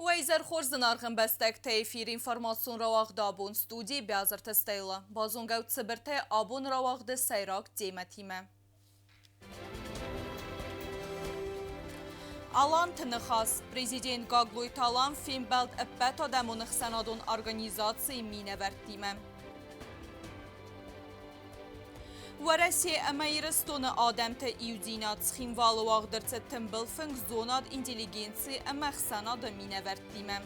Уӕ изӕр хорз, зынаргъ ӕмбӕстӕгтӕ! Эфиры информацион рауагъд «Абон», студийы Биазырты Стелла. Базонгӕ ут цыбыртӕй абоны рауагъды сӕйраг темӕтимӕ. Аланты ныхас. Президент Гаглойты Алан фембӕлд ӕппӕтадӕмон ӕхсӕнадон организацийы минӕвӕрттимӕ. Уӕрӕсе ӕмӕ Ирыстоны адӕмты иудзинад. Цхинвалы уагъд ӕрцыд тымбыл фынг зонад, интеллигенци ӕмӕ ӕхсӕнады минӕвӕрттимӕ.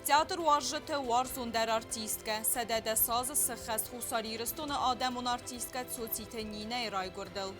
Театр уарзджыты уарзондӕр артисткӕ. 110 азы сыххӕст Хуссар Ирыстоны адӕмон артисткӕ Цоциты Нинӕйы райгуырдыл.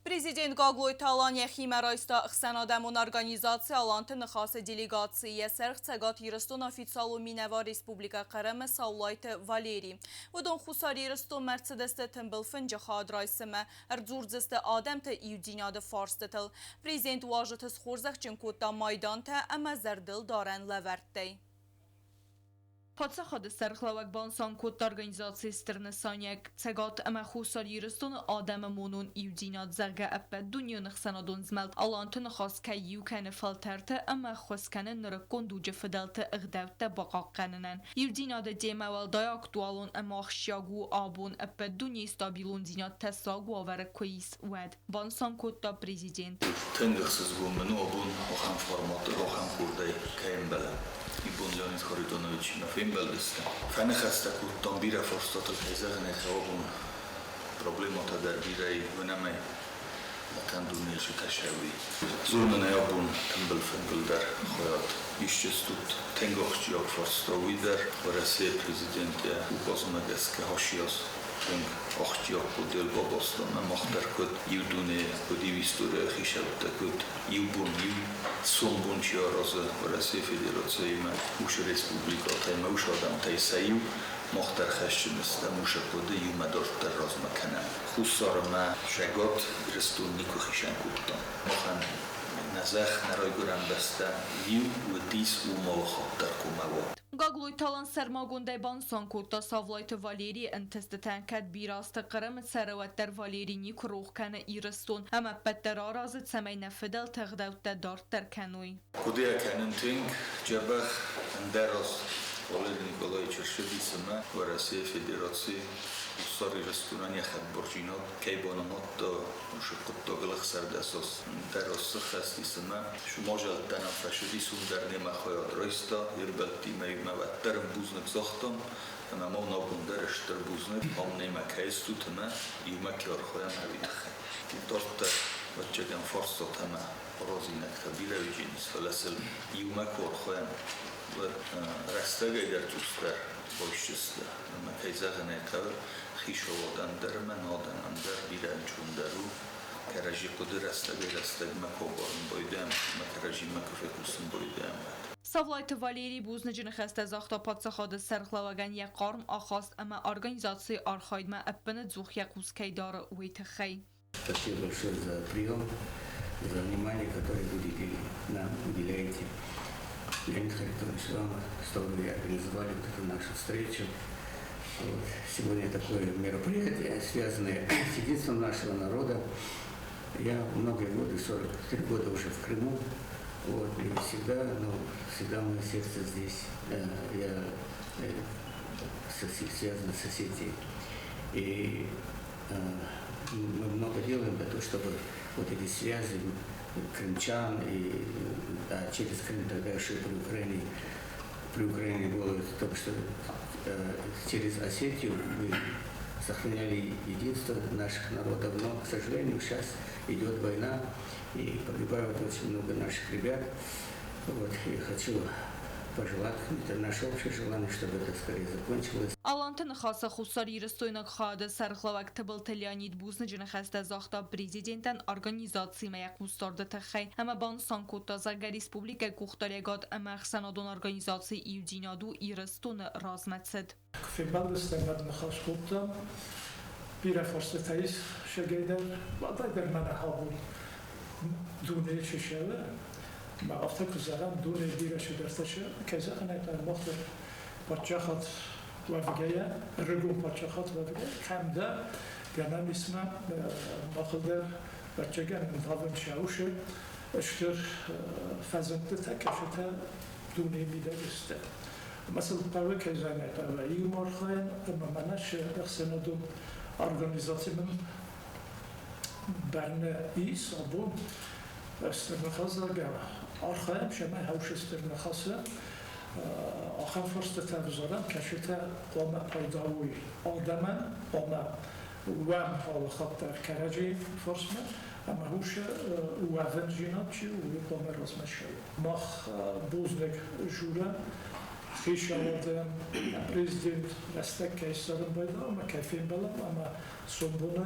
Президент Гаглойты Алан йӕхимӕ райста ӕхсӕнадӕмон организаци «Аланты Ныхас-ы» делегаци, йӕ сӕргъ Цӕгат Ирыстоны официалон минӕвар Республикӕ Хъырымы Саулайты Валери. Уыдон Хуссар Ирыстонмӕ ӕрцыдысты тымбыл фынджы хаад райсынмӕ, ӕрдзурдзысты адӕмты иудзинады фарстытыл. Президент уазджыты схорзӕхджын кодта майдантӕ ӕмӕ зӕрдылдарӕн лӕвӕрттӕй. Паддзахады сӕргълӕууӕг банысан кодта организацийы стыр нысаниуӕг Цӕгат ӕмӕ Хуссар Ирыстоны адӕмы монон иудзинад, зӕгъгӕ, ӕппӕтдунеон ӕхсӕнадон змӕлд «Аланты Ныхас» кӕй иу кӕны фӕлтӕрты ӕмӕ ӕххуыс кӕны нырыккон дуджы фыдӕлты ӕгъдӕуттӕ бахъахъхъӕнынӕн. Иудзинады темӕ уӕлдай актуалон ӕмӕ ахсджиаг у абон, ӕппӕт дунейы стабилондзинад тӕссаг уавӕры куы ис, уӕд, банысан кодта президент. Тынг ӕхсызгон мын у абон ахӕм форматы, ахӕм къордӕй кӕй ӕмбӕлӕм. Ибон Леонид Харитоновичимӕ фембӕлдыстӕм. Фӕныхӕстӕ кодтам бирӕ фарстатыл, кӕй зӕгъын ӕй хъӕуы, абон проблемӕтӕ дӕр бирӕ и, уынӕм ӕй, ӕнӕхъӕн дунейы цы тӕссаг уый. Зонын ӕй, абон тымбыл фынгыл дӕр хайад исчестут. Тынг ахсджиаг фарста уый дӕр, Уӕрӕсейы президент йӕ указмӕ гӕсгӕ хасиас тынг ахсджиаг хъуыдыйыл бабастам ӕмӕ мах дӕр куыд иу дуне, куыд иу историйы хицӕуттӕ, куыд иу бон, иу сомбон чи аразы Уӕрӕсейы Федерациимӕ, уыцы республикӕтӕй ӕмӕ уыцы адӕмтӕй сӕ иу, мах дӕр хӕсджын стӕм уыцы хъуыды иумӕ дарддӕр размӕ кӕнӕм. Хуссар ӕмӕ Цӕгат Ирыстон никуы хицӕн кодтам. Махӕн нӕ зӕхх, нӕ райгуырӕн бӕстӕ иу уыдис, уым алы хатт дӕр хъуамӕ уа. Гаглойты Алан сӕрмагондӕй банысан кодта Савлайты Валерийы ӕнтыстытӕн, кӕд бирӕ азты Хъырымы цӕры, уӕддӕр Валери никуы рох кӕны Ирыстон ӕмӕ ӕппӕт дӕр аразы, цӕмӕй нӕ фыдӕлты ӕгъдӕуттӕ дарддӕр кӕной. Хъуыдыйӕ кӕнын тынг дзӕбӕх ӕндӕр аз Валерий Николаевич ӕрцыдис ӕмӕ Уӕрӕсейы Федерацийы Хуссар Ирыстонӕн йӕ хӕдбардзинад кӕй банымадта, уыцы хъуыддагыл 16 аз ӕндӕр аз сыххӕст ӕмӕ мазӕлттӕн фӕсыдис, уым дӕр немӕ хайад райста, йе мбӕлттимӕ иумӕ уӕддӕр ын бузныг загътам, ӕмӕ ма уын абон дӕр стыр бузныг, ам немӕ кӕй стут ӕмӕ иумӕ кӕй архайӕм, уый тыххӕй. Дарддӕр, ӕвӕццӕгӕн, фарстатӕ ӕмӕ аразинӕгтӕ бирӕ уыдзӕнис, фӕлӕ сыл иумӕ куы архайӕм, уӕд рӕстӕгӕй дӕр цъусдӕр байсдзысты. Ӕмӕ, кӕй зӕгъын ӕй хъӕуы, хицауадӕн дӕр ӕмӕ адӕмӕн дӕр бирӕ ӕнцондӕр у, кӕрӕдзи хъуыды рӕстӕгӕй-рӕстӕгмӕ куы абарын байдайӕм ӕмӕ кӕрӕдзимӕ куы фехъусын байдайӕм, уӕд. Савлайты Валерий бузныджы ныхӕстӕ загъта паддзахады сӕргълӕууӕгӕн йӕ хъарм ахаст ӕмӕ организацийы архайдмӕ ӕппынӕдзух йӕ хъус кӕй дары, уый тыххӕй. Спасибо большое за прием, за внимание, которое вы уделили, нам уделяете. Леонид Харитонович, вам, что вы организовали вот эту нашу встречу. Вот. Сегодня такое мероприятие, связанное с единством нашего народа. Я многие годы, 43 года уже в Крыму, вот, и всегда, ну, всегда мое сердце здесь. Я связан с Осетией. И мы много делаем для того, чтобы вот эти связи крымчан и да, через Крым тогда еще при Украине было то, что через Осетию мы сохраняли единство наших народов, но, к сожалению, сейчас идет война и погибают очень много наших ребят. Вот, и хочу пожелать, это наше общее желание, чтобы это скорее закончилось. Аланты ныхасы хуссарирыстойнаг хайады сӕргълӕууӕг Тыбылты Леонид бузныджы ныхӕстӕ загъта президентӕн организацимӕ йӕ хъусдарды тыххӕй ӕмӕ банысан кодта, зӕгъгӕ, республикӕйы къухдариуӕгад ӕмӕ ӕхсӕнадон организацийы иудзинад у Ирыстоны размӕцыд. Фембӕлдыстӕм, ныхас кодтам. Бирӕ фарстытӕ ис сӕгӕйдӕр, уӕлдайдӕр мӕнӕ абон дунейы чи цӕуы, ӕмӕ афтӕ куы зӕгъӕм, дунейы бирӕ цыдӕртӕ кӕй зӕгъын ӕй хъӕуы, мах дӕр паддзахад. уӕвгӕйӕ, ӕрыгон паддзахад уӕвгӕйӕ, кӕмдӕр гӕнӕн ис мӕ махыл дӕр ӕвӕццӕгӕн ӕндавын сӕусы стыр фӕзындтытӕ, кӕцытӕ дунейы мидӕг сты. Ӕмӕ сыл хъӕуы, кӕй зӕгъын хъӕуы, иумӕ архайын ӕмӕ мӕнӕ цы ӕхсӕнадон организаци мын бӕрны ис абон, Стыр Ныхас, зӕгъгӕ, архайӕм, цӕмӕй хӕусы Стыр Ныхасы ахӕм фарстытӕ ӕвзарӕм, кӕцытӕ хъуамӕ пайда уой адӕмӕн, хъуамӕ уӕм алы хатт дӕр кӕрӕдзийы фарсмӕ, ӕмӕ уыцы уӕвындзинад чи у, уый хъуамӕ размӕ цӕуа. Мах бузныг дзурӕм хицауадӕн, президент рӕстӕг кӕй ссарын байдыдта ӕмӕ кӕй фембӕлӕм ӕмӕ сомбоны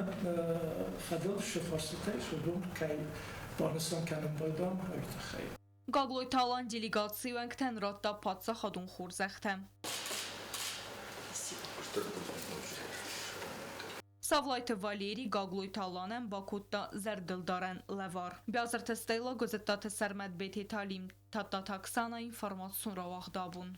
фӕдыл цы фарстытӕ ис, уыдон кӕй банысан кӕнын байдам, уый тыххӕй. Гаглойты Алан делегацийы уӕнгтӕн радта паддзахадон хорзӕхтӕ. Савлайты Валери Гаглойты Аланӕн бакодта зӕрдылдарӕн лӕвар. Биазырты Стелла, Гуызыдтаты Сӕрмӕт, Бететы Алим, Тадтаты Оксана информацион рауагъд абон.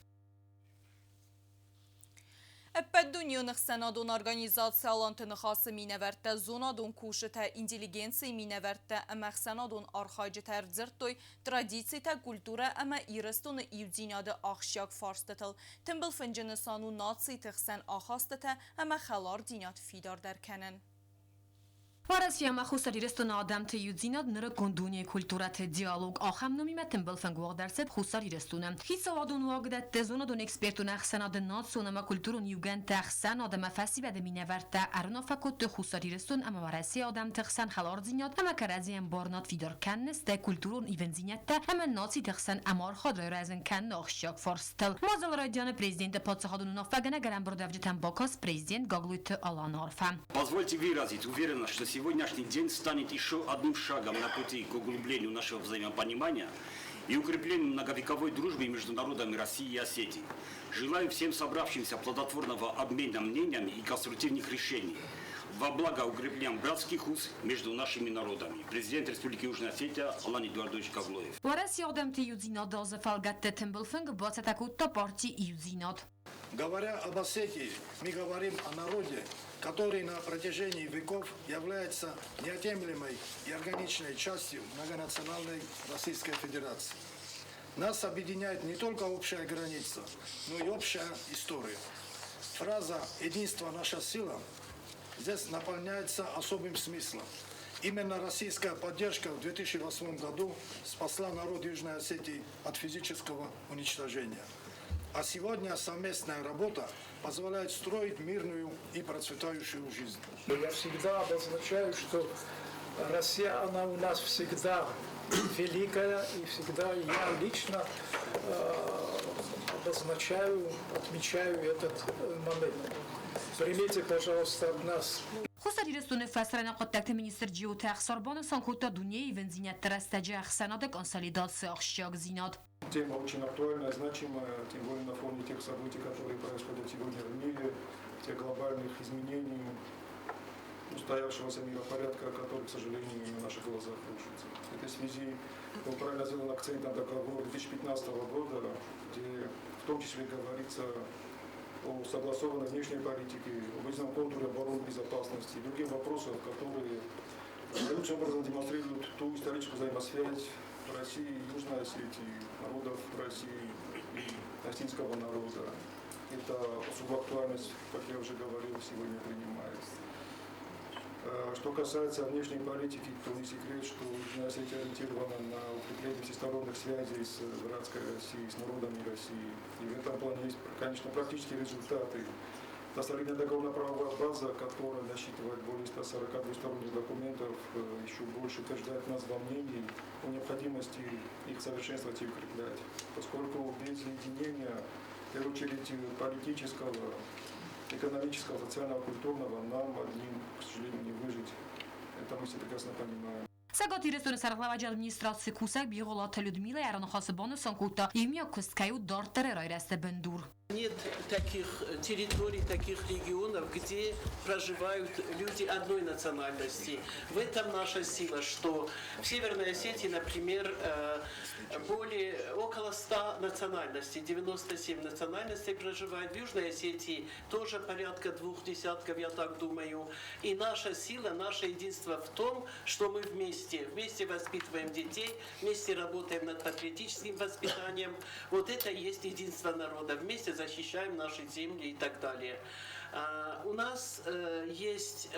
Ӕппӕтдунеон ӕхсӕнадон организаци Аланты Ныхасы минӕвӕрттӕ, зонадон кусджытӕ, интеллигенцийы минӕвӕрттӕ ӕмӕ ӕхсӕнадон архайджытӕ ӕрдзырдтой традицитӕ, культурӕ ӕмӕ Ирыстоны иудзинады ахсджиаг фарстытыл. Тымбыл фынджы нысан у нациты хсӕн ахастытӕ ӕмӕ хӕлардзинад фидардӕр кӕнын. Уӕрӕсе ӕмӕ Хуссар Ирыстоны адӕмты иудзинад нырыккон дунейы культурӕты диалог ахӕм номимӕ тымбыл фынг уагъд ӕрцыд Хуссар Ирыстоны. Хицауадон уагдӕтты, зонадон экспертон ӕхсӕнады национ ӕмӕ культурон иугӕндты ӕхсӕнад ӕмӕ фӕсивӕды минӕвӕрттӕ ӕруынаффӕ кодтой Хуссар Ирыстон ӕмӕ Уӕрӕсейы адӕмты хсӕн хӕлардзинад ӕмӕ кӕрӕдзийӕмбарынад фидар кӕныны, стӕй культурон ивындзинӕдтӕ ӕмӕ нациты хсӕн ӕмархайд райрӕзын кӕныны ахсджиаг фарстыл. Мадзалы райдианы президенты паддзахадон уынаффӕгӕнӕг ӕрӕмбырдуӕвджытӕн бакаст президент Гаглойты Аланы арфӕ. Позвольте выразить уверенность, что сегодняшний день станет еще одним шагом на пути к углублению нашего взаимопонимания и укреплению многовековой дружбы между народами России и Осетии. Желаю всем собравшимся плодотворного обмена мнениями и конструктивных решений во благо укрепления братских уз между нашими народами. Президент Республики Южная Осетия Алан Эдуардович Гаглоев. Уӕрӕсейы адӕмты иудзинады азы фӕлгӕтты тымбыл фынг бацӕттӕ кодта парти Иудзинад. Говоря об Осетии, мы говорим о народе, который на протяжении веков является неотъемлемой и органичной частью многонациональной Российской Федерации. Нас объединяет не только общая граница, но и общая история. Фраза «Единство – наша сила» здесь наполняется особым смыслом. Именно российская поддержка в 2008 году спасла народ Южной Осетии от физического уничтожения. А сегодня совместная работа позволяет строить мирную и процветающую жизнь. Я всегда обозначаю, что Россия, она у нас всегда великая, и всегда я лично обозначаю, отмечаю этот момент. Примите, пожалуйста, от нас. Хуссар Ирыстоны фӕсарӕйнаг хъуыддӕгты министр Джиоты Ӕхсар банысан кодта дунейы ивындзинӕдты рӕстӕджы ӕхсӕнады консолидацийы ахсджиагдзинад. Тема очень актуальная, значимая, тем более на фоне тех событий, которые происходят сегодня в мире, тех глобальных изменений, устоявшегося миропорядка, который, к сожалению, на наших глазах рушится. В этой связи был правильно сделан акцент на договор 2015 года, где в том числе говорится о согласованной внешней политике, об едином контуре обороны безопасности и других вопросах, которые наилучшим образом демонстрируют ту историческую взаимосвязь России и Южной Осетии, народов России и осетинского народа. Это особую актуальность, как я уже говорил, сегодня принимает. Что касается внешней политики, то не секрет, что Южная Осетия ориентирована на укрепление всесторонних связей с братской Россией, с народами России. И в этом плане есть, конечно, практические результаты. Та солидная договорно-правовая база, которая насчитывает более 140 двусторонних документов, еще больше утверждает нас во мнении о необходимости их совершенствовать и укреплять. Поскольку без единения, в первую очередь, политического, экономического, социального, культурного, нам одним, к сожалению, не выжить. Это мы все прекрасно понимаем. Цӕгат Ирыстоны сӕргълӕууӕджы администрацийы кусӕг Бигъуылаты Людмилӕ ӕрныхасы банысан кодта, иумиаг куыст кӕй у дарддӕры райрӕзты бындур. Нет таких территорий, таких регионов, где проживают люди одной национальности. В этом наша сила, что в Северной Осетии, например, более около 100 национальностей, 97 национальностей проживает. В Южной Осетии тоже порядка двух десятков, я так думаю. И наша сила, наше единство в том, что мы вместе, вместе воспитываем детей, вместе работаем над патриотическим воспитанием. Вот это и есть единство народа. Вместе защищаем наши земли и так далее. У нас есть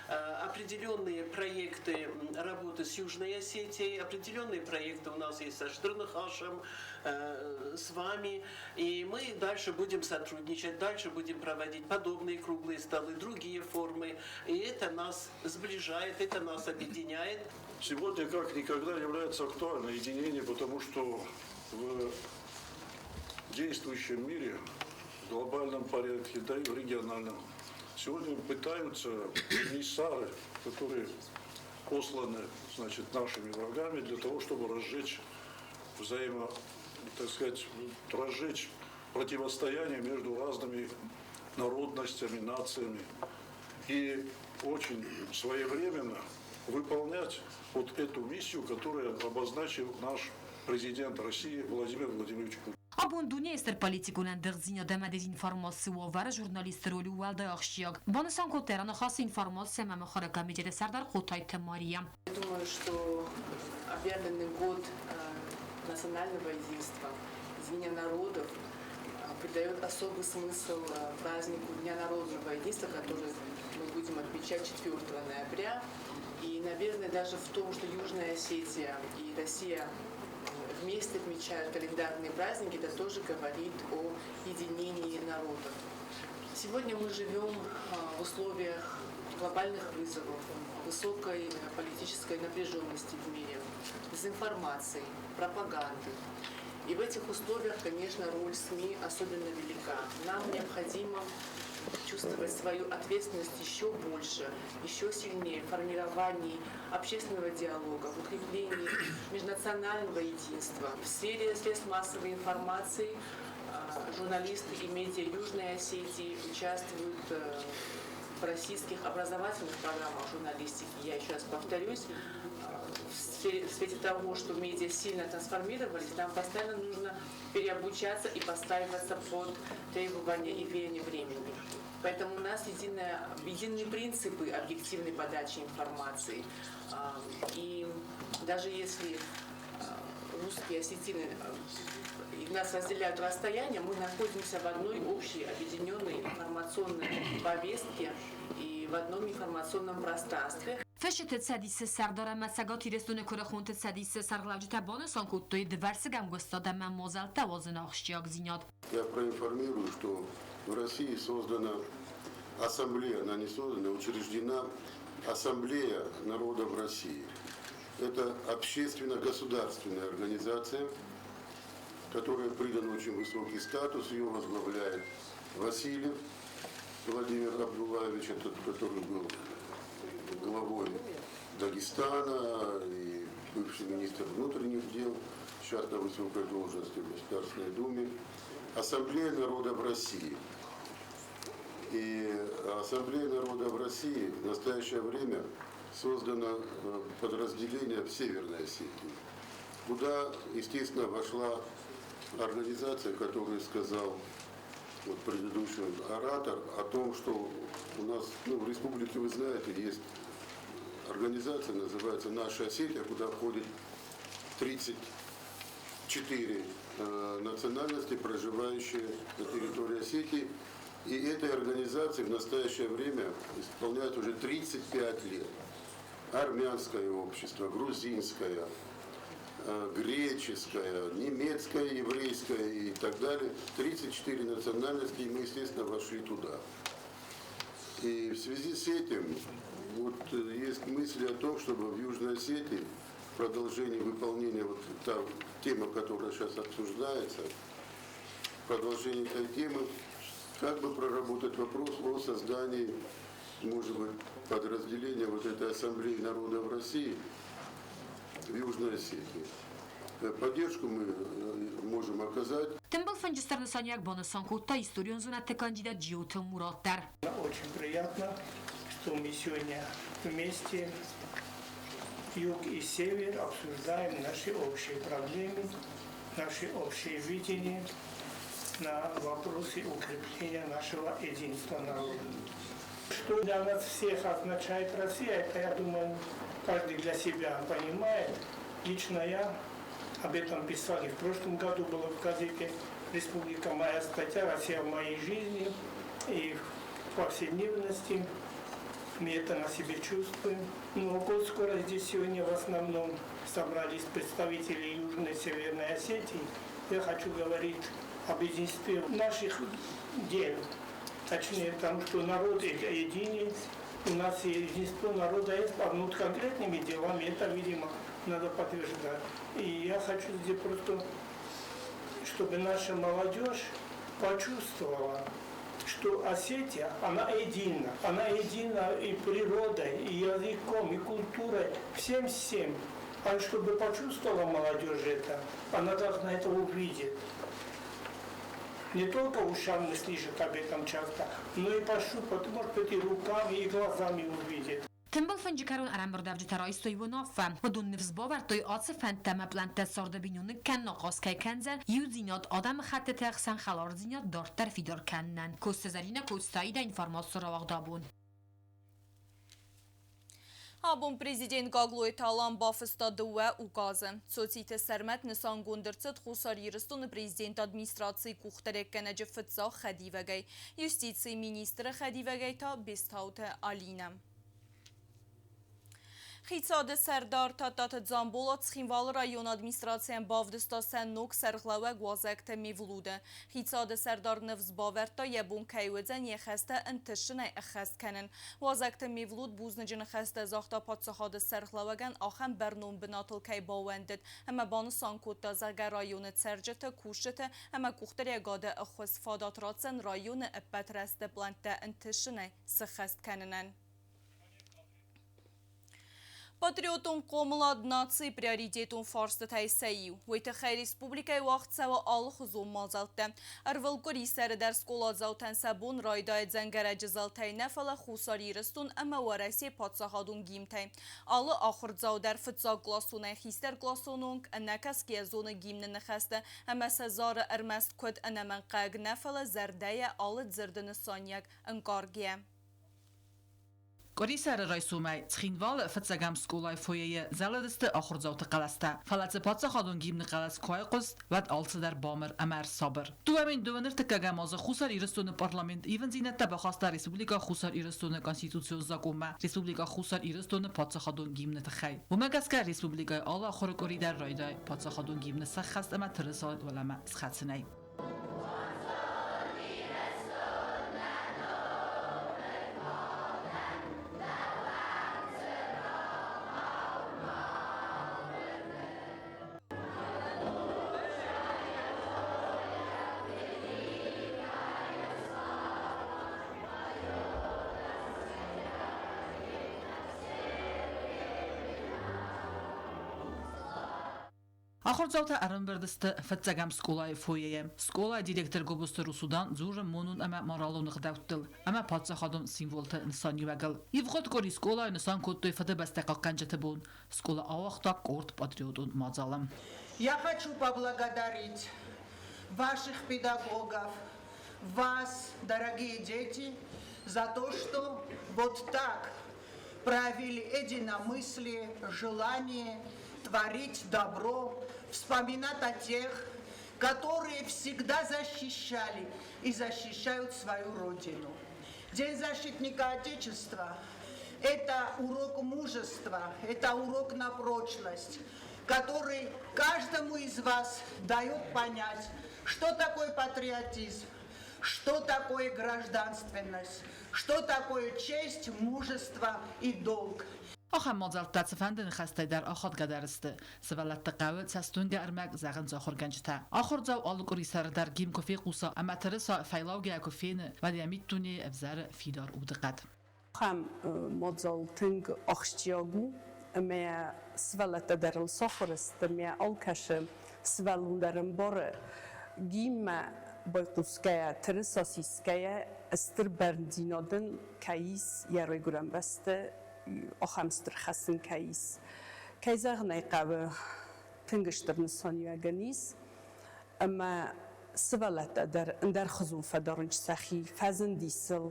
определенные проекты работы с Южной Осетией, определенные проекты у нас есть со Стыр Ныхасом, с вами, и мы дальше будем сотрудничать, дальше будем проводить подобные круглые столы, другие формы, и это нас сближает, это нас объединяет. Сегодня как никогда является актуально единение, потому что в действующем мире, в глобальном порядке, да и в региональном, сегодня пытаются эмиссары, которые посланы, значит, нашими врагами для того, чтобы разжечь взаимо, так сказать, разжечь противостояние между разными народностями, нациями. И очень своевременно выполнять вот эту миссию, которую обозначил наш президент России Владимир Владимирович Путин. Абон дунейы стыр политикон ӕндыгъддзинад ӕмӕ дезинформацийы уавӕры журналистты роль у уӕлдай ахсджиаг. Банысан кодта раныхасы информаци ӕмӕ мыхуыры комитеты сӕрдар Хъотайты Мария. Я думаю, что объявленный год национального единства, единения народов, придает особый смысл празднику Дня народного единства, который мы будем отмечать 4 ноября. И, наверное, даже в том, что Южная Осетия и Россия вместе отмечают календарные праздники, это тоже говорит о единении народов. Сегодня мы живем в условиях глобальных вызовов, высокой политической напряженности в мире, дезинформации, пропаганды. И в этих условиях, конечно, роль СМИ особенно велика. Нам необходимо чувствовать свою ответственность еще больше, еще сильнее в формировании общественного диалога, в укреплении межнационального единства. В сфере средств массовой информации журналисты и медиа Южной Осетии участвуют в российских образовательных программах журналистики. Я еще раз повторюсь, в свете того, что медиа сильно трансформировались, нам постоянно нужно переобучаться и подстраиваться под требования и веяния времени. Поэтому у нас единые принципы объективной подачи информации. И даже если русские осетины нас разделяют расстояние, мы находимся в одной общей объединенной информационной повестке и в одном информационном пространстве. Фысджыты цӕдисы сӕрдар ӕмӕ Цӕгат Ирыстоны куырыхонты цӕдисы сӕргълӕуджытӕ банысан кодтой дывӕрсыг ӕмгуыстад ӕмӕ мадзӕлттӕ уадзыны ахсджиагдзинад. Я проинформирую, что в России создана ассамблея, она не создана, учреждена Ассамблея народов России. Это общественно-государственная организация, которой придан очень высокий статус. Ее возглавляет Васильев Владимир Абдуллаевич, этот, который был главой Дагестана и бывший министр внутренних дел, сейчас на высокой должности в Государственной Думе. Ассамблея народов России. И Ассамблея народов России в настоящее время создано подразделение в Северной Осетии, куда, естественно, вошла организация, которую сказал вот предыдущий оратор, о том, что у нас, ну, в республике, вы знаете, есть организация, называется «Наша Осетия», куда входит 34 национальности, проживающие на территории Осетии. И этой организации в настоящее время исполняет уже 35 лет. Армянское общество, грузинское, греческое, немецкое, еврейское и так далее. 34 национальности, и мы, естественно, вошли туда. И в связи с этим вот есть мысли о том, чтобы в Южной Осетии в продолжении выполнения, вот та тема, которая сейчас обсуждается, в продолжении этой темы, как бы проработать вопрос о создании, может быть, подразделения вот этой Ассамблеи народов России в Южной Осетии. Поддержку мы можем оказать. Тымбыл фынджы стыр нысаниуӕг банысан кодта историон зонӕдты кандидат Джиоты Мурат дӕр. Очень приятно, что мы сегодня вместе, юг и север, обсуждаем наши общие проблемы, наши общие видения на вопросы укрепления нашего единства народа. Что для нас всех означает Россия, это, я думаю, каждый для себя понимает. Лично я об этом писал и в прошлом году было в газете «Республика. Моя статья. Россия в моей жизни». И в повседневности мы это на себе чувствуем. Но коль скоро здесь сегодня в основном собрались представители Южной и Северной Осетии, я хочу говорить об единстве наших дел. Точнее, потому что народ единый, у нас единство народа есть, а вот конкретными делами это, видимо, надо подтверждать. И я хочу здесь просто, чтобы наша молодежь почувствовала, что Осетия, она едина. Она едина и природой, и языком, и культурой, всем-всем. А чтобы почувствовала молодежь это, она должна это увидеть. Не только ушами слышат об этом часто, но и пощупать, может быть, и руками, и глазами увидеть. Тымбыл фынджы кӕрон ӕрӕмбырдуӕвджытӕ райстой уынаффӕ. Уыдон ныфс бавӕрдтой, ацы фӕндтӕ ӕмӕ пълӕнттӕ царды биноныг кӕнын ахъаз кӕй кӕндзӕн, иудзинад адӕмыхӕттыты ӕхсӕн хӕлардзинад дарддӕр фидар кӕнынӕн. Коцты Зӕринӕ, Коцты Аидӕ, информацион рауагъд абон. Абон президент Гаглойты Алан бафыста дыууӕ указы. Цоциты Сӕрмӕт нысангонд ӕрцыд Хуссар Ирыстоны президенты администрацийы къухдариуӕггӕнӕджы фыццаг хӕдивӕгӕй, юстицийы министры хӕдивӕгӕй та Бестауты Алинӕ. Хицауады сӕрдар Тадтаты Дзамболат Цхинвалы районы администрацийӕн бавдыста сӕ ног сӕргълӕууӕг Уазӕгты Мевлуды. Хицауады сӕрдар ныфс бавӕрдта, йӕ бон кӕй уыдзӕн йӕ хӕстӕ ӕнтыстджынӕй ӕххӕст кӕнын. Уазӕгты Мевлуд бузныджы ныхӕстӕ загъта паддзахады сӕргълӕууӕгӕн ахӕм бӕрнон бынатыл кӕй баууӕндыд ӕмӕ банысан кодта, зӕгъгӕ, районы цӕрджыты, кусджыты ӕмӕ къухдариуӕгады ӕххуыс фадат ратдзӕн районы ӕппӕт рӕзты пълӕнттӕ ӕнтыстджынӕй сыххӕст кӕнынӕн. Патриотон хъомылад нацийы приоритетон фарстытӕй сӕ иу. Уый тыххӕй республикӕйы уагъд цӕуы алыхуызон мадзӕлттӕ. Ӕрвылкъуыри сӕры дӕр скъоладзаутӕн сӕ бон райдайы дзӕнгӕрӕджы зӕлтӕй нӕ, фӕлӕ Хуссар Ирыстон ӕмӕ Уӕрӕсейы паддзахадон гимнтӕй. Алы ахуырдзау дӕр фыццагкъласонӕй хистӕркъласон онг ӕнӕкӕсгӕйӕ зоны гимны ныхӕстӕ ӕмӕ сӕ зары ӕрмӕст куыд ӕнӕмӕнгхъӕуӕг нӕ, фӕлӕ зӕрдӕйӕ алы дзырды нысаниуӕг ӕнкъаргӕйӕ. Къуырисӕры райсомӕй Цхинвалы фыццӕгӕм скъолайы фойейы зӕлыдысты ахуырдзауты хъӕлӕстӕ. Фӕлӕ дзы паддзахадон гимны хъӕлӕс куы айхъуыст, уӕд алцыдӕр бамыр ӕмӕ ӕрсабыр. 2002 азы Хуссар Ирыстоны парламент ивындзинӕдтӕ бахаста Республикӕ Хуссар Ирыстоны Конституцион закъонмӕ Республикӕ Хуссар Ирыстоны паддзахадон гимны тыххӕй. Уымӕ гӕсгӕ республикӕйы алы ахуыры къуыри дӕр райдайы паддзахадон гимны сӕххӕст ӕмӕ тырыса уӕлӕмӕ схӕцынӕй. Ахуырдзаутӕ ӕрӕмбырд сты фыццӕгӕм скъолайы фойейы. Скъолайы директор Гобозты Русудан дзуры монон ӕмӕ моралон ӕгъдӕуттыл ӕмӕ паддзахадон символты нысаниуӕгыл. Ивгъуыд къуыри скъолайы нысан кодтой Фыдыбӕстӕ хъахъхъӕнджыты бон. Скъола ауагъта къорд патриотон мадзалы. Я хочу поблагодарить ваших педагогов, вас, дорогие дети, за то, что вот так проявили единомыслие, желание творить добро, вспоминать о тех, которые всегда защищали и защищают свою Родину. День защитника Отечества – это урок мужества, это урок на прочность, который каждому из вас дает понять, что такое патриотизм, что такое гражданственность, что такое честь, мужество и долг. Ахӕм мадзӕлттӕ цыфӕнды ныхӕстӕй дӕр ахадгӕдӕр сты. Сывӕллӕтты хъӕуы цӕстуынгӕ ӕрмӕг зӕгъынц ахуыргӕнджытӕ. Ахуырдзау алы къуырисӕры дӕр гимн куы фехъуса ӕмӕ тырыса фӕйлаугӕйӕ куы фены, уӕд йӕ миддунейы ӕвзӕры фидар удыхъӕд. Ахӕм мадзал тынг ахсджиаг у. Ӕмӕ сывӕллӕттӕ дӕр ыл сахуыр сты, ӕмӕ алкӕцы сывӕллон дӕр ӕмбары, гимнмӕ байхъусгӕйӕ, тырыса сисгӕйӕ стыр бӕрндзинад ын кӕй ис йӕ райгуырӕн бӕсты, ахӕм стыр хӕс ын кӕй ис. Кӕй зӕгъын ӕй хъӕуы, тынг стыр нысаниуӕг ын ис, ӕмӕ сывӕллӕттӕ дӕр ӕндӕрхуызон фӕдарынц сӕхи, фӕзынди сыл,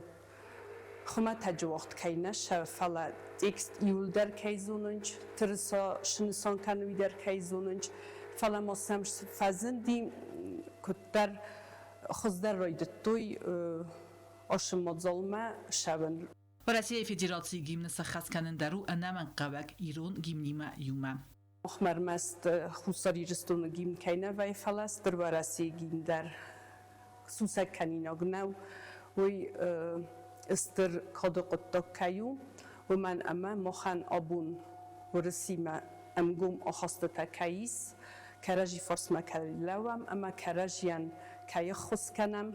хуымӕтӕджы уагъд кӕй нӕ сӕ, фӕлӕ текст иуылдӕр кӕй зонынц, тырыса снысан кӕнын дӕр кӕй зонынц, фӕлӕ ма сӕм фӕзынди куыддӕр хуыздӕр райдыдтой ацы мадзалмӕ ссӕуын. Уӕрӕсейы Федерацийы гимны сӕххӕст кӕнын дӕр у ӕнӕмӕнгхъӕуӕг ирон гимнимӕ иумӕ. Махмӕ ӕрмӕст Хуссар Ирыстоны гимн кӕй нӕ вӕййы, фӕлӕ Стыр Уӕрӕсейы гимн дӕр сусӕг кӕнинаг нӕу, уый стыр кады хъуыддаг кӕй у, уымӕн ӕмӕ махӕн абон Уырысимӕ ӕмгом ахастытӕ кӕй ис, кӕрӕдзи фарсмӕ кӕй лӕууӕм ӕмӕ кӕрӕдзийӕн кӕй ӕххуыс кӕнӕм.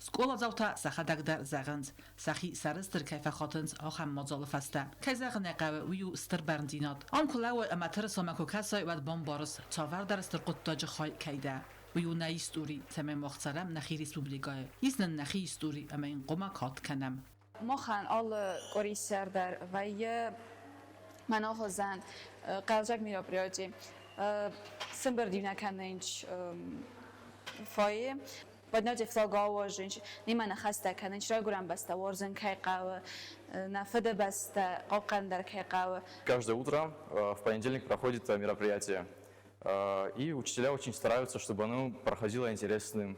Скъоладзаутӕ сӕхӕдӕг дӕр зӕгъынц, сӕхи сӕрыстыр кӕй фӕхатынц ахӕм мадзалы фӕстӕ. Кӕй зӕгъын ӕй хъӕуы, уый у стыр бӕрндзинад. Ам куы лӕууай ӕмӕ тырысамӕ куы кӕсай, уӕд бамбарыс, цавӕрдӕр стыр хъуыддаджы хай кӕй дӕ. Уый у нӕ истори, цӕмӕй мах цӕрӕм нӕхи республикӕйы. Ис нын нӕхи истори ӕмӕ йын хъуамӕ кад кӕнӕм. Махӕн алы къуырисӕр дӕр вӕййы мӕнӕ хуызӕн хъӕлдзӕг мероприятий. Сымбырд-иу нӕ кӕнынц фойы. Поднятие флага уарзынц, немӕ ныхӕстӕ кӕнынц, райгуырӕн бӕстӕ уарзын кӕй хъӕуы, нӕ фыдыбӕстӕ хъахъхъӕндӕр кӕй хъӕуы. Каждое утро в понедельник проходит мероприятие. И учителя очень стараются, чтобы оно проходило интересным.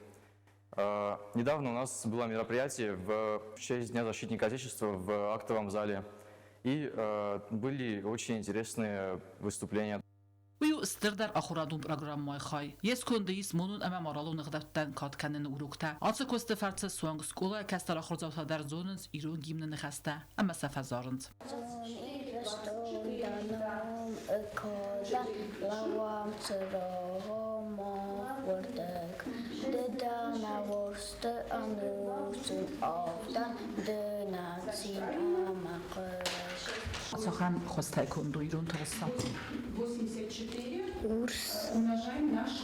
Недавно у нас было мероприятие в честь Дня защитника Отечества в актовом зале. И были очень интересные выступления. Уый у стырдӕр ахуырадон программӕйы хай. Йе сконды ис монон ӕмӕ моралон ӕгъдӕуттӕн кад кӕныны уроктӕ. Ацы куысты фӕрцы суанг скъолайы кӕстӕр ахуырдзаутӕ дӕр зонынц ирон гимны ныхӕстӕ ӕмӕ сӕ фӕзарынц. Цахӕм хуызтӕй конд у ирон тырыса? Урс,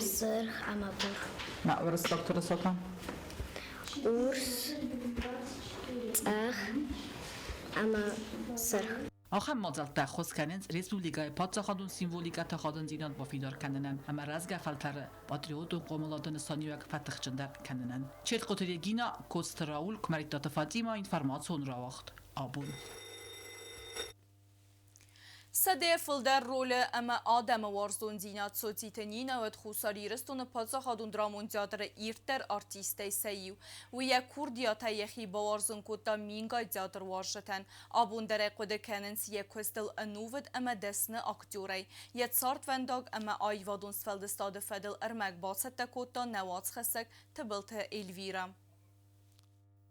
сырх ӕмӕ бур. Мӕ уырыссаг тырыса та? Урс, цъӕх ӕмӕ сырх. Ахӕм мадзӕлттӕ ӕххуыс кӕнынц республикӕйы паддзахадон символикӕты ахадындзинад бафидар кӕнынӕн ӕмӕ рӕзгӕ фӕлтӕры патриотон хъомылады нысаниуӕг фӕтыхджындӕр кӕнынӕн. Четкъоты Регина, Коцты Рауль, Куымӕридтаты Фатимӕ, информацион рауагъд абон. Сӕдӕ фылдӕр ролы ӕмӕ адӕмы уарзондзинад Социты Нинӕ уӕд Хуссар Ирыстоны паддзахадон драмон театры ирддӕр артисттӕй сӕ иу. Уый йӕ курдиатӕй йӕхи бауарзын кодта мингай театруарзджытӕн. Абон дӕр ӕй хъуыды кӕнынц йӕ куыстыл ӕнувыд ӕмӕ дӕсны актерӕй. Йӕ цардвӕндаг ӕмӕ аивадон сфӕлдыстады фӕдыл ӕрмӕг бацӕттӕ кодта нӕ уацхӕссӕг Тыбылты Эльвирӕ.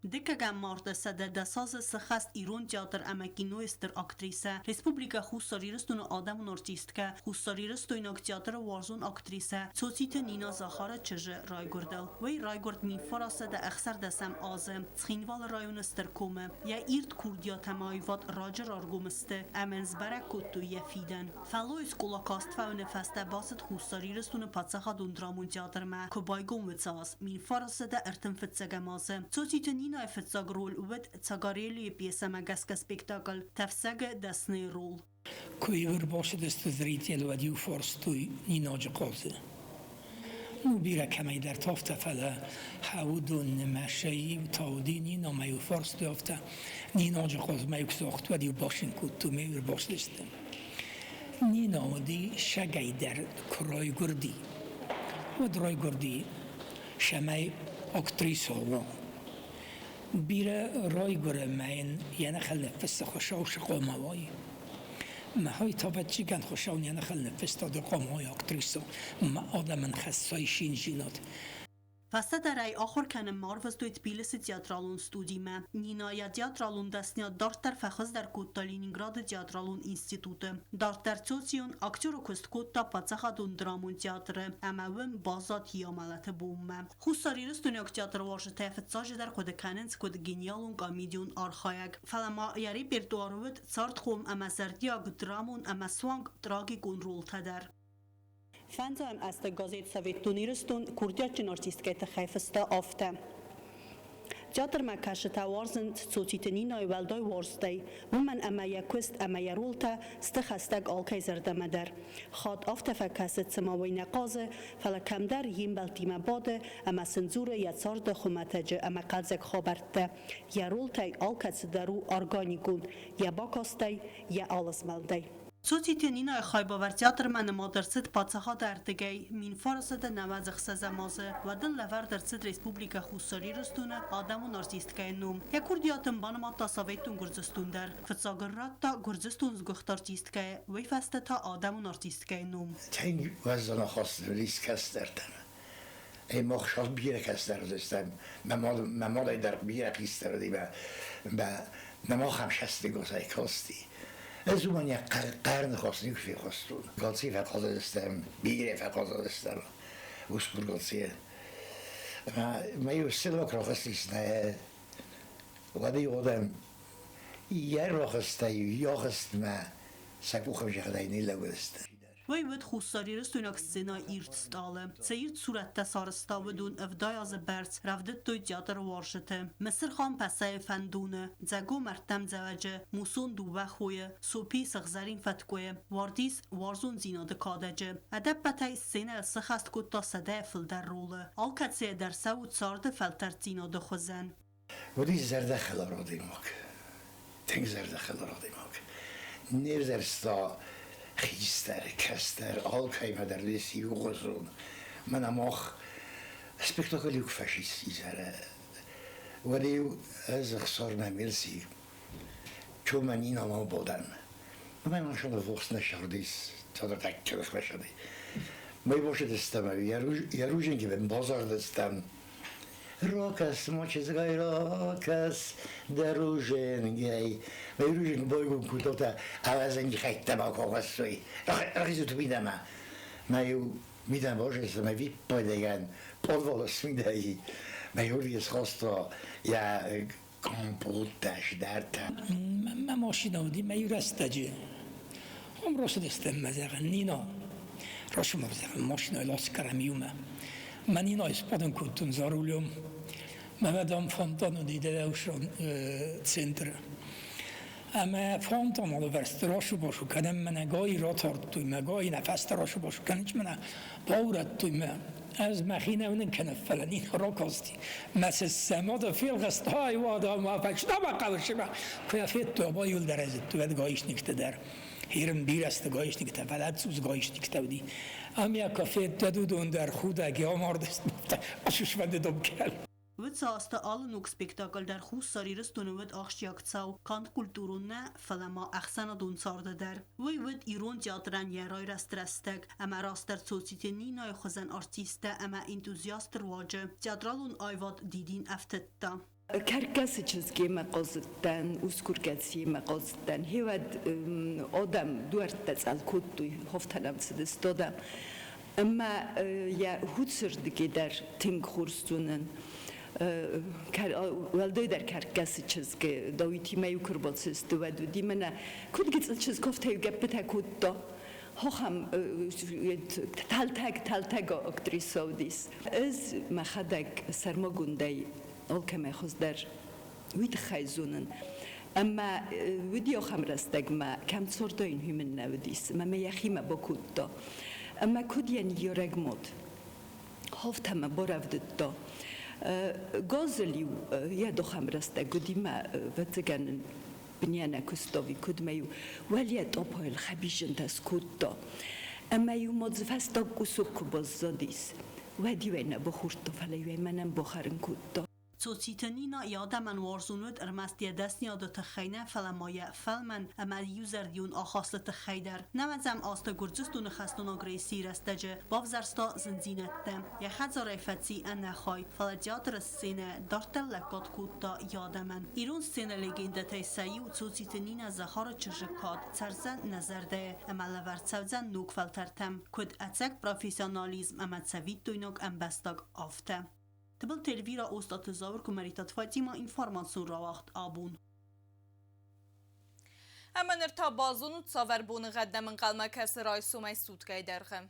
Дыккӕгӕм марты 110 азы сыххӕст Ирон театр ӕмӕ кинойы стыр актрисӕ, Республикӕ Хуссар Ирыстоны адӕмон артисткӕ, хуссарирыстойнаг театры уарзон актрисӕ Цоциты Нина Захары чызджы райгуырдыл. Уый райгуырд 1916 азы Цхинвалы районы Стыр комы. Йӕ ирд курдиат ӕмӕ аивад раджы раргом сты ӕмӕ йын сбӕрӕг кодтой йӕ фидӕн. Фӕллойы скъола каст фӕуыны фӕстӕ бацыд Хуссар Ирыстоны паддзахадон драмон театрмӕ, куы байгом уыцы аз, 1935 азы. Цоциты Нинайы фыццаг роль уыд Цагарелийы пьесӕмӕ гӕсгӕ спектакль «Тӕфсӕг-ы дӕсныйы рол». Куы ӕрбацыдысты зритель, уӕд-иу фарстой Нинаджы хъазы. Ну, бирӕ кӕмӕйдӕрты афтӕ, фӕлӕ уыдонмӕ сӕ иу та уыди Нинамӕ-иу фарстой афтӕ, Нинаджы хъазмӕ-иу куы загътой, уӕд-иу бацин кодтой, ме ӕрбацыдысты. Нина уыди сагӕй дӕр куы райгуырди, уӕд райгуырди, цӕмӕй актрисӕ уа. Бирӕ райгуыры мӕ йын йӕ ныхыл ныффыссы Хуыцау цы хъуамӕ уай. Мӕ тавӕччигӕн Хуыцау йӕ ныхыл ныффыста, ды хъуамӕ уай актрисӕ, мӕ адӕмӕн хӕссай циндзинад. Фӕстӕдӕр ӕй ахуыр кӕнынмӕ арвыстой Тбилисы театралон студимӕ. Нина йӕ театралон дӕсныйад дарддӕр фӕхуыздӕр кодта Ленинграды театралон институты. Дарддӕр Цоцион актеры куыст кодта Паддзахадон драмон театры ӕмӕ уым баззад йӕ амӕлӕты бонмӕ. Хуссарирыстойнаг театры уарзджытӕ фыццаджыдӕр хъуыды кӕнынц куыд гениалон комедион архайӕг. Фӕлӕ ма йӕ репертуары уыд цардхъом ӕмӕ зӕрдиаг драмон ӕмӕ суанг трагикон ролтӕ дӕр. Фӕндзайӕм азты газет «Советон Ирыстон» курдиатджын артисткӕйы тыххӕй фыста афтӕ: Театрмӕ кӕсджытӕ уарзынц Цоциты Нинайы уӕлдай уарзтӕй, уымӕн ӕмӕ йӕ куыст ӕмӕ йӕ ролтӕ сты хӕстӕг алкӕй зӕрдӕмӕ дӕр. Хатт афтӕ фӕкӕсы, цыма уый нӕ хъазы, фӕлӕ кӕмдӕр йе мбӕлттимӕ бады ӕмӕ сын дзуры йӕ царды хуымӕтӕджы ӕмӕ хъӕлдзӕг хабӕрттӕ. Йӕ ролтӕй алкӕцы дӕр у органикон, йӕ бакастӕй, йӕ алы змӕлдӕй. Цоциты Нинайы хайбавӕрд театрмӕ нымад ӕрцыд паддзахады ӕрдыгӕй 1996 азы. Уӕд ын лӕвӕрд ӕрцыд Республикӕ Хуссар Ирыстоны адӕмон артисткӕйы ном. Йӕ курдиат ын банымадта Советон Гуырдзыстон дӕр. Фыццаг ын радта Гуырдзыстон сгуыхт артисткӕйы, уый фӕстӕ та адӕмон артисткӕйы ном. Тынг уӕззау ахаст кӕстӕртӕм. Ӕй мах бирӕ кӕстӕр уыдыстӕм, мӕ мадӕй дӕр бирӕ хистӕр уыди, мӕ мах ӕм шӕстыгосӕй касти. Ӕз уымӕн йӕ хъӕр ныхас никуы фехъуыстон. Галци фӕхъазыдыстӕм, бирӕ фӕхъазыдыстӕм усгур Галцийӕ. Мӕ иу сылок рахызтис нӕ, уӕд-иу адӕм йӕ рахызтӕй йӕ ахызтмӕ сӕ къухӕвзӕгъдӕй ныллӕууыдысты. Уый уыд хуссарирыстойнаг сценӕйы ирд стъалы. Цы ирд сурӕттӕ сарӕзта, уыдон 70 азы бӕрц рӕвдыдтой театры уарзджыты. Мысырхан Пӕсӕйы фӕндоны, Дзӕго мӕрдтӕм дзӕвӕджы, Мусон дыууӕ хойы, Сопи сыгъзӕрин фӕткъуыйы, Уардис уарзондзинады кадӕджы. Ӕдӕппӕтӕй сценӕйыл сыхӕст кодта 100-ӕй фылдӕр ролы. Алкӕцыйӕ дӕр сӕ у царды фӕлтӕрддзинады хуызӕн. Уыдис зӕрдӕхӕлар адӕймаг, тынг зӕрдӕхӕлар адӕймаг. Не взӕрста хистӕр, кӕстӕр, алкӕимӕ дӕр уыдис иугъуызон. Мӕнӕ мах спектакль-иу куы фӕсис изӕры, уӕд-иу ӕз ӕхсармӕ Мелси Чумӕ Нинамӕ бадан. Мӕ машина вохс не сӕрдис, цадӕртӕг машина. Мы бошедыстӕм, яруженькивен базардыстӕм. Ракӕс, ма чызгай, ракӕс, дӕ руженгӕй. Мӕ руженг байгом кодта, ӕвӕзӕнги хӕйттӕ бакогъӕссой. Рахизут мидӕмӕ. Мӕ иу мидӕм базӕйстӕ, мӕ виппайдӕгӕн подвалы смидӕй. Мӕ Юрий схаста йӕ компоттӕ, сидӕртӕ. Мӕ машинӕ уыди мӕ иу рӕстӕджы. Ам рацыдыстӕм мӕ зӕгъын, Нина, расымӕ зӕгъын, машинӕйыл аскъӕрӕм иумӕ. Мӕ Нинайы сбадын кодтон за рулем. Мӕ мадам фонтан уыди дӕлӕусон центры. Ӕмӕ фонтан алывӕрсты расу-басу кӕнӕм, мӕнӕ гай ратардтой мӕ, гай нӕ фӕстӕ расу-басу кӕнынц мӕнӕ баурӕдтой мӕ. Ӕз мӕхи нӕ уынын кӕнын, фӕлӕ Нина ракасти. Мӕ сӕ фелгъыстай, уӕдӕ ма фӕстӕмӕ хъӕлӕсимӕ. Куы йӕ федтой, абон иуылдӕр ӕзыдтой, уӕд гаишниктӕ дӕр. Хирын бирӕ сты гаишниктӕ, фӕлӕ цъус гаишниктӕ уыди. Ам йӕ куы федтад, уыдон дӕр худӕг амардысты, ӕсысвӕнды домкӕл. Уыцы азты алы ног спектакль дӕр Хуссар Ирыстоны уыд ахсджиаг цау, канд культурон нӕ, фӕлӕ ма ӕхсӕнадон царды дӕр. Уый уыд ирон театрӕн йӕ райрӕзт рӕстӕг, ӕмӕ растдӕр Цоциты Нинайы хуызӕн артисттӕ ӕмӕ энтузиастты руаджы театралон аивад дидин ӕфтыдта. Кӕркгӕсы чызгимӕ хъазыдтӕн, усгургӕсимӕ хъазыдтӕн. Хевӕд адӕм дуӕрттӕ цъӕл кодтой, хофтӕнӕм цыдысты адӕм. Ӕмӕ йӕ худсырдыги дӕр тынг хорз зонын. Уӕлдайдӕр кӕркгӕсы чызг Дауитимӕ-иу куы рбацыдысты, уӕд уыди мӕнӕ куыд гыццыл чызг афтӕ-иу гӕппытӕ кодта. Хохӕм тӕлтӕг-тӕлтӕг актрисӕ уыдис. Ӕз мӕхӕдӕг сӕрмагондӕй алкӕмӕй хуыздӕр уый тыххӕй зонын. Ӕмӕ уыди ахӕм рӕстӕгмӕ, кӕм цордӕ йын уый мын нӕ уыдис, ӕмӕ мӕ йӕхимӕ бакодта. Ӕмӕ куыд йӕ ныййарӕг мад, афтӕ мӕ барӕвдыдта. Газыл-иу йӕ ахӕм рӕстӕг уыди мӕ, ӕвӕццӕгӕн, ын бынӕнӕ куыста, куыд мӕ-иу уӕлейӕ тъӕпӕйыл хӕбизджынтӕ скодта. Ӕмӕ-иу ма дзы фӕстаг кусок куы баззадис, уӕд-иу ӕй нӕ бахордта, фӕлӕ-иу ӕй мӕнӕн бахӕрын кодта. Цоциты Нинӕ йӕ адӕмӕн уарзон уыд ӕрмӕст йӕ дӕсныйады тыххӕй нӕ, фӕлӕ ма йӕ фӕлмӕн ӕмӕ иузӕрдион ахасты тыххӕй дӕр. Нӕуӕдзӕм азты Гуырдзыстоны хӕстон агрессийы рӕстӕджы бавзӕрста зындзинӕдтӕ. Йӕ хӕдзарӕй фӕци ӕнӕхай, фӕлӕ театры сценӕ дарддӕр лӕггад кодта йӕ адӕмӕн. Ирон сценӕ легендӕтӕй сӕ иу Цоциты Нинӕ Захары чызджы кад цӕрдзӕн нӕ зӕрдӕйы ӕмӕ лӕвӕрд цӕудзӕн ног фӕлтӕртӕм, куыд ӕцӕг профессионализм ӕмӕ цӕвиттойнаг ӕмбӕстаг, афтӕ. Тыбылты Эльвира, Остъаты Зауыр, Куымӕридтаты Фатимӕ, информацион рауагъд абон. Ӕмӕ ныр та базонут, цавӕр боныгъӕд нӕм ӕнхъӕлмӕ кӕсы райсомӕй суткӕйы дӕргъы.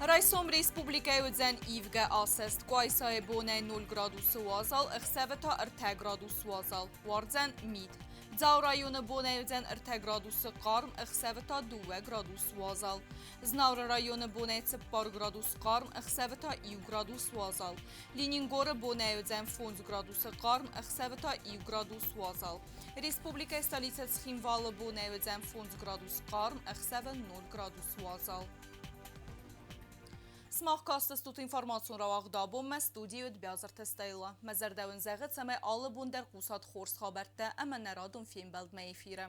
Райсом республикӕйы уыдзӕн ивгӕ асӕст. Къуайсайы бонӕй 0 градусы уазал, ӕхсӕвы та 3 градус уазал. Уардзӕн мит. Дзауы районы бонӕй уыдзӕн 3 градусы хъарм, ӕхсӕвы та 2 градус уазал. Знауыры районы бонӕй 4 градус хъарм, ӕхсӕвы та 1 градус уазал. Ленингоры бонӕй уыдзӕн 5 градусы хъарм, ӕхсӕвы та 1 градус уазал. Республикӕйы столицӕ Цхинвалы бонӕй уыдзӕн 5 градус хъарм, ӕхсӕвы 0 градус уазал. Сымах кастыстут информацион рауагъд абонмӕ студийы уыд Биазырты Стелла. Мӕ зӕрдӕ уын зӕгъы, цӕмӕй алы бон дӕр хъусат хорз хабӕрттӕ ӕмӕ нӕ радон фембӕлдмӕ эфиры.